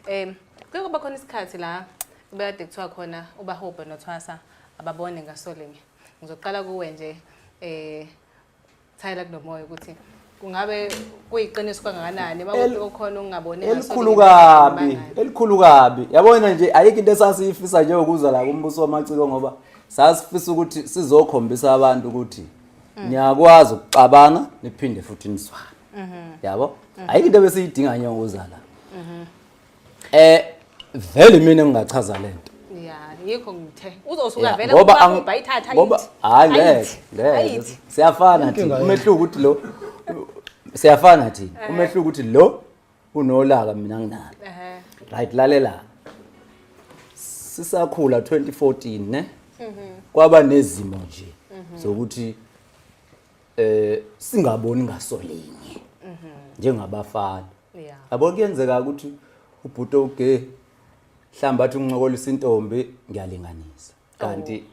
Kuke kuba khona isikhathi la bekade kuthiwa khona uBahubhe noThwasa ababone ngasolinye. Ngizoqala kuwe nje Tyler kunomoya ukuthi kungabe kuyiqiniso kangakanani makuthi kukhona ukungaboni elikhulu kabi, elikhulu kabi. Yabona nje, ayikho into esasiyifisa njengokuza la kuMbuso Wamaciko, ngoba sasifisa ukuthi sizokhombisa abantu ukuthi niyakwazi ukuxabana niphinde futhi nizwane, yabo. Ayikho into ebesiyidinga njengokuza la. Vele mina ngingachaza lento. Ya, yikho ngithe uzosuka vele ngoba bayithatha. Ngoba hayi, ngeke, ngeke, siyafana thina. Umehluko ukuthi lo, siyafana thina, umehluko ukuthi lo unolaka, mina nginalo. Right, lalela, sisakhula 2014 ne, kwaba nezimo nje zokuthi singaboni ngasolinye njengabafana. Yabo, kuyenzeka ukuthi ubhuti oge mhlawumbe athi uncokolisa intombi, ngiyalinganisa, kanti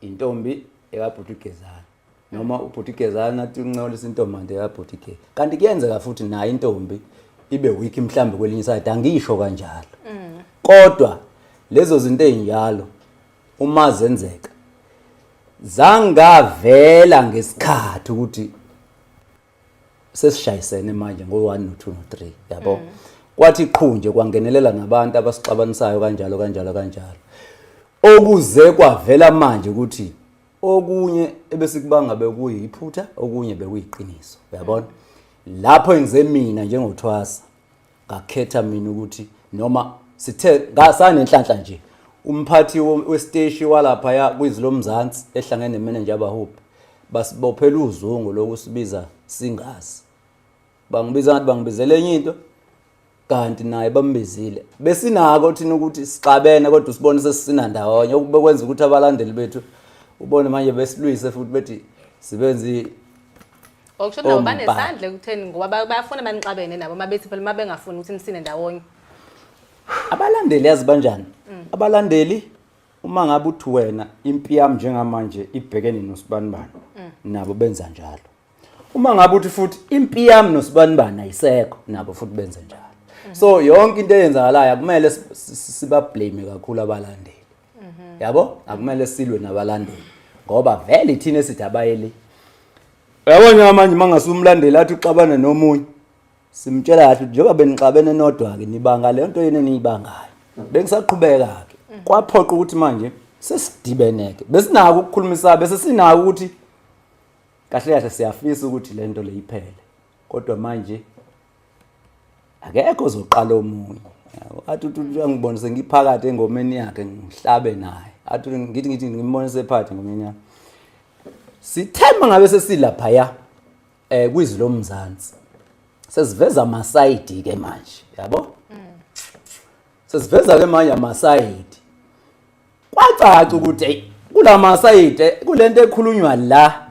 intombi ekabhuti Gezana, noma ubhuti Gezana athi uncokolisa intombi, kanti ekabhuti Ge. Kanti kuyenzeka futhi nayo intombi ibe weak mhlawumbe kwelinye iside, angisho kanjalo, kodwa lezo zinto ezinjalo uma zenzeka zangavela ngesikhathi ukuthi sesishayisene manje ngo-1 no-2 no-3, yabo. Kwathi qhu nje kwangenelela nabantu abasixabanisayo kanjalo kanjalo kanjalo, okuze kwavela manje ukuthi okunye ebesikubanga bekuyiphutha, okunye bekuyiqiniso, uyabona. Lapho engize mina njengoThwasa ngakhetha mina ukuthi noma sithe ngasanenhlanhla nje, umphathi wesiteshi walapha ya kwiZwi Lomzansi ehlangene nemanager yaBahubhe basibophela uzungu lokusibiza singazi. Bangibiza ngathi bangibizele enye into, kanti naye bambizile. Besinako thina ukuthi sixabene, kodwa usibone sesisina ndawonye, okubekwenza ukuthi abalandeli bethu ubone manje besilwise futhi bethi sibenzi. Okusho nabo banesandla ekutheni, ngoba bayafuna banixabene nabo, mabethi phela uma bengafuni ukuthi nisine ndawonye. Abalandeli, yazi banjani abalandeli? Uma ngabe uthi wena impi yami njengamanje ibhekene nosibanibani, nabo benza njalo. Uma ngabe uthi futhi impi yami nosibanibani ayisekho, nabo futhi benze njalo. So yonke into eyenzakalayo akumele sibablame kakhulu abalandeli, yabo. Akumele silwe nabalandeli, ngoba vele ithina esithi abayeli, uyabona. Njengamanje uma ngase umlandeli athi uxabana nomunye, simtshela kahle ukuthi njengoba benixabene nodwa-ke, nibanga leyo nto yini eniyibangayo. Bengisaqhubeka-ke, kwaphoqa ukuthi manje sesidibeneke, besinako ukukhulumisa, bese sinako ukuthi kahle kahle siyafisa ukuthi le nto le iphele, kodwa manje akekho ozoqala omunye, yabo. Athi uthi angibone sengiphakathi engomeni yakhe, ngihlabe naye, athi ngithi ngimbone sephakathi engomeni yakhe. Sithemba ngabe sesilaphaya kwiZwi Lomzansi, sesiveza amasayidi ke manje, yabo. Sesiveza ke manje amasayidi, kwacaca ukuthi hey, kulamasayidi kulento ekhulunywa la,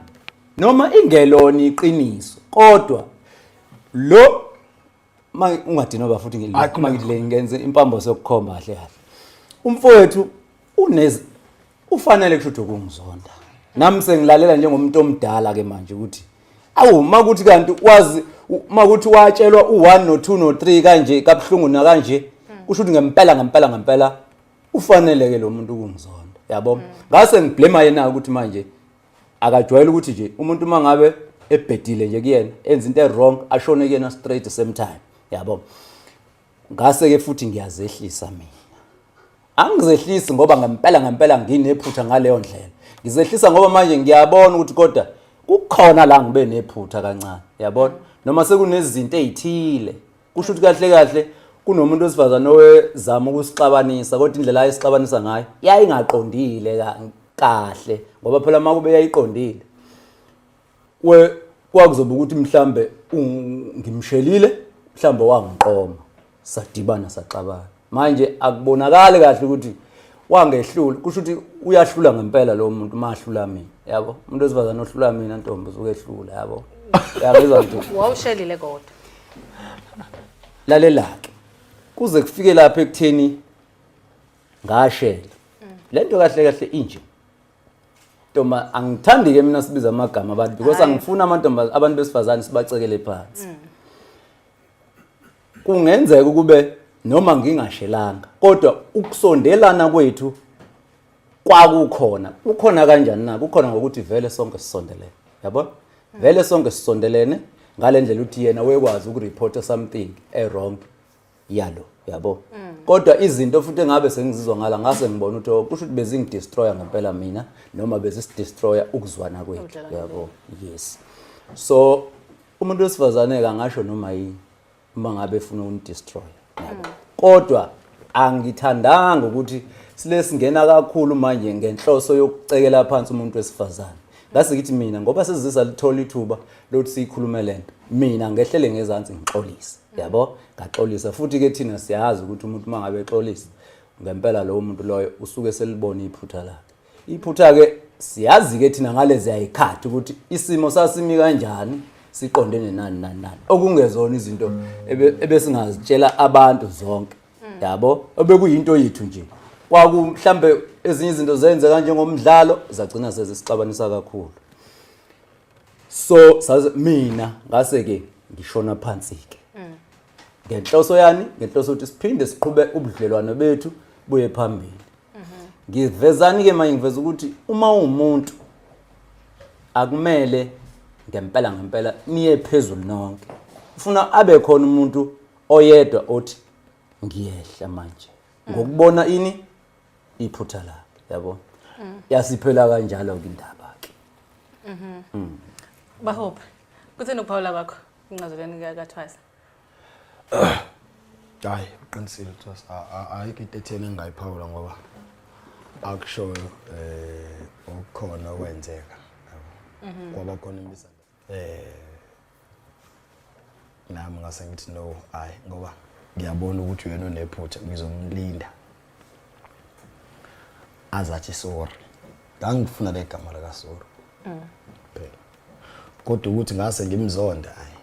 noma ingelona iqiniso, kodwa lo ma ungadinoba futhi Hayi, ma ngithi le ngenze impambo sokukhomba kahle kahle umfowethu unez ufanele kusho ukuthi ukungizonda nami sengilalela njengomuntu omdala ke manje ukuthi awu, makuthi kanti wazi makuthi watshelwa u1 no2 no3 kanje kabuhlungu na kanje, kusho ukuthi ngempela ngempela ngempela ufanele ke lo muntu ukungizonda, yabo. Ngase ngiblame yena ukuthi manje akajwayele ukuthi nje umuntu uma ngabe ebhedile nje kuyena, enza into e-wrong, ashone kuyena straight same time, yabo. Ngase ke futhi ngiyazehlisa mina. Angizehlisi ngoba ngempela ngempela nginephutha ngaleyo ndlela, ngizehlisa ngoba manje ngiyabona ukuthi kodwa kukhona la ngibe nephutha kancane, yabona, noma sekunezinto ezithile. Kusho ukuthi kahle kahle kunomuntu wesifazane owezama ukusixabanisa, kodwa indlela ayesixabanisa ngayo yayingaqondile kahle, ngoba phela uma kube yayiqondile we kwakuzoba ukuthi mhlambe ngimshelile, mhlambe wangiqoma, sadibana, saxabana. Manje akubonakali kahle ukuthi wangehlula, kusho ukuthi uyahlula ngempela lo muntu mahlula mina, yabo. Umuntu wesifazane ohlula mina, ntombi, usukehlula, yabo, uyangizwa nje. Wawushelile kodwa? Lalela-ke, kuze kufike lapha ekutheni ngashela lento kahle kahle inje, ntomba. Angithandi-ke mina sibiza amagama abantu because angifuni amantomba, abantu besifazane sibacekele phansi. Kungenzeka ukube Noma ngingashelanga, kodwa ukusondelana kwethu kwakukhona. Kukhona kanjani na? Kukhona ngokuthi vele sonke sisondelene, yabo, vele sonke sisondelene ngalendlela ukuthi yena wekwazi ukureport something e wrong yalo, yabo. Kodwa izinto futhi engabe sengizizwa ngala, ngase ngibona ukuthi, oh, kusho ukuthi bezingidestroya ngempela mina, noma bezisidestroya ukuzwana kwethu. Ubudlelwane. Yabo, yes. So umuntu wesifazane kangasho noma yini uma ngabe efuna ukunidestroya, yabo. Kodwa angithandanga ukuthi sile singena kakhulu manje ngenhloso yokucekela phansi umuntu wesifazane. Ngase ngithi mina, ngoba sezisa lithola ithuba lokuthi siyikhulume lento, mina ngehlele ngezansi ngixolise, yabo. Ngaxolisa futhi ke. Thina siyazi ukuthi umuntu uma ngabe exolisa ngempela, lowo muntu loyo usuke selibona iphutha lakhe. Iphutha ke siyazi ke thina ngalezi ayikhathi ukuthi isimo sasimi kanjani, siqondene nani nani nani, okungezona izinto ebesingazitshela abantu zonke, yabo, obekuyinto yethu nje. Kwaku mhlambe ezinye izinto zenzeka njengomdlalo, zagcina sezisixabanisa kakhulu. So saze mina ngase ke ngishona phansi ke. Ngenhloso yani? Ngenhloso ukuthi siphinde siqhube ubudlelwano bethu buye phambili. Ngivezani ke manje? Ngiveza ukuthi uma uwumuntu akumele ngempela ngempela niye phezulu nonke. Ufuna abe khona umuntu oyedwa othi ngiyehla manje ngokubona ini iphutha lakhe, yabo. Yasiphela kanjalo ke indaba ke. Bahope, kutheni ukuphawula kwakho incazelweni kaThwasa? Hayi, uqinisile Thwasa. Ayikho into etheni engingayiphawula ngoba akushoyo okukhona okwenzeka, yabo. Kwaba khona imisanda. Nami ngase ngithi no, hayi, ngoba ngiyabona ukuthi uyena onephutha, ngizomlinda azathi sorry. Ngangifuna le gama lika sorry phela, kodwa ukuthi ngase ngimzonda, hayi,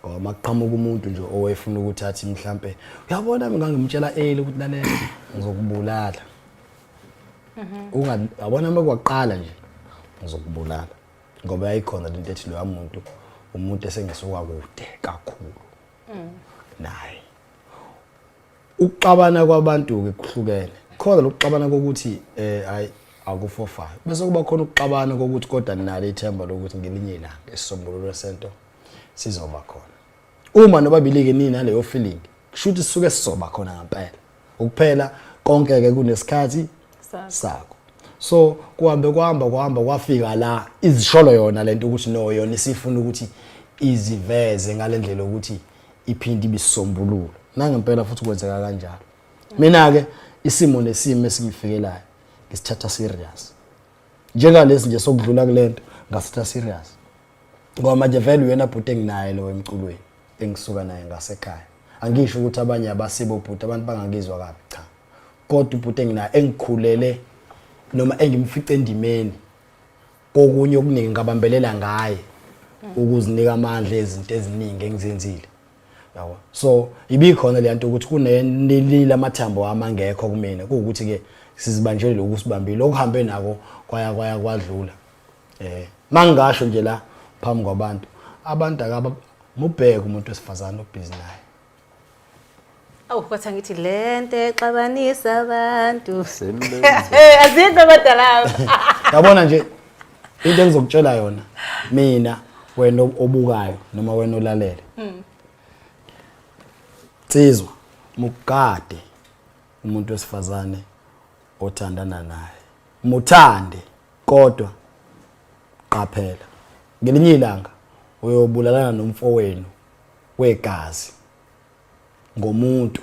ngoba makuqhamuka umuntu nje owefuna ukuthi athi mhlambe, uyabona, mina ngangimtshela early ukuthi lalela, ngizokubulala. Unga yabona, uma kwaqala nje ngizokubulala, ngoba yayikhona lento ethi loya muntu umuntu esengisuka kude kakhulu naye. Ukuxabana kwabantu ke kuhlukene. Khona lokuxabana kokuthi hayi, akufofayo, bese kuba khona ukuxabana kokuthi kodwa ninalo ithemba lokuthi ngelinye ilanga isisombululo sento sizoba khona. Uma nobabili-ke ninaleyo feeling, kusho ukuthi sisuke sizoba khona ngempela. Ukuphela konke-ke kunesikhathi Sakho. Sakho. So kuhambe kuhamba kuhamba kwafika la izisholo yona lento ukuthi no, yona isifuna ukuthi iziveze ngalendlela ukuthi iphinde ibisisombululo. Nangempela futhi kwenzeka kanjalo. Mina ke isimo nesimo esingifikelayo ngisithatha serious, njengalesi nje sokudlula kulento ngasithatha serious, ngoba manje vele uyena bhuti enginaye lo emculweni engisuka naye ngasekhaya. Angisho ukuthi abanye abasibo bhuti, abantu bangangizwa kabi, cha, kodwa ubhuti enginaye engikhulele noma engimfice endimeni, kokunye okuningi ngabambelela ngaye ukuzinika amandla ezinto eziningi engizenzile, yabo. So ibikhona le nto ukuthi kunelila amathambo ami angekho kumina, kuwukuthi ke sizibanjele lokhu sibambile, okuhambe nako kwaya kwaya kwadlula. Mangingasho nje la phambi kwabantu, abantu akaba mubheke umuntu wesifazane obhizi naye. Awu, kwathi ngithi lento exabanisa abantu. Sembenze. Azikho abadala. Yabona nje, into engizokutshela yona mina, wena obukayo noma wena olalele, nsizwa, mugade umuntu wesifazane othandana naye, muthande, kodwa qaphela, ngelinye ilanga uyobulalana nomfowenu wegazi ngomuntu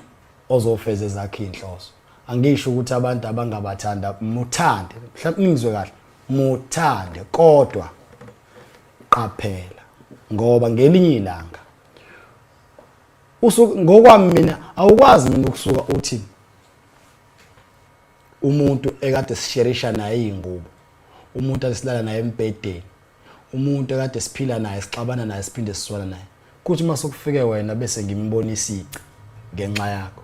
ozofeza ezakhe inhloso. Angisho ukuthi abantu abangabathanda, muthande, mhlawumbe ningizwe kahle, muthande, kodwa qaphela, ngoba ngelinye ilanga usuke, ngokwami mina, awukwazi mina ukusuka uthi umuntu ekade sisherisha naye izingubo, umuntu asilala naye embhedeni, umuntu ekade siphila naye, sixabana naye, siphinde siswana naye, kuthi uma sokufike wena bese ngimbona isici ngenxa yakho.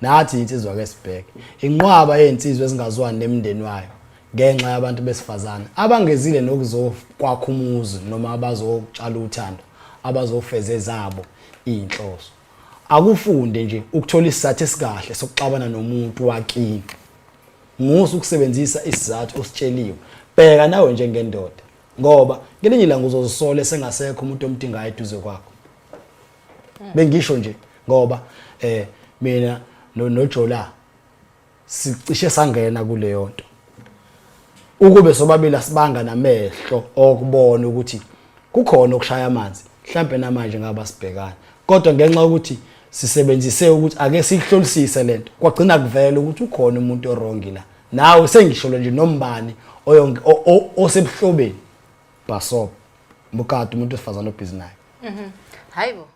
Nathi insizwa ke sibheke inqwaba yezinsizwa ezingazwani nemindeni wayo ngenxa yabantu besifazane abangezile nokuzokwakha umuzi noma abazotshala uthando, abazofeza ezabo iy'nhloso. Akufunde nje ukuthola isizathu esikahle sokuxabana nomuntu wakini. Musa ukusebenzisa isizathu ositsheliwe. Bheka nawe njengendoda ngoba ngelinye ilanga uzozisola esengasekho umuntu omdingayo eduze kwakho. Bengisho nje ngoba mina noJola sicishe sangena kuleyo nto. Ukube sobabili asibanga namehlo okubona ukuthi kukhona okushaya amanzi mhlambe namanje ngaba sibhekana, kodwa ngenxa yokuthi sisebenzise ukuthi ake sihlolisise lento, kwagcina kuvela ukuthi ukhona umuntu o-wrong la. Nawe sengisholo nje nombani osebuhlobeni, bhasob mukade umuntu wesifazane obhizi naye. Hayibo.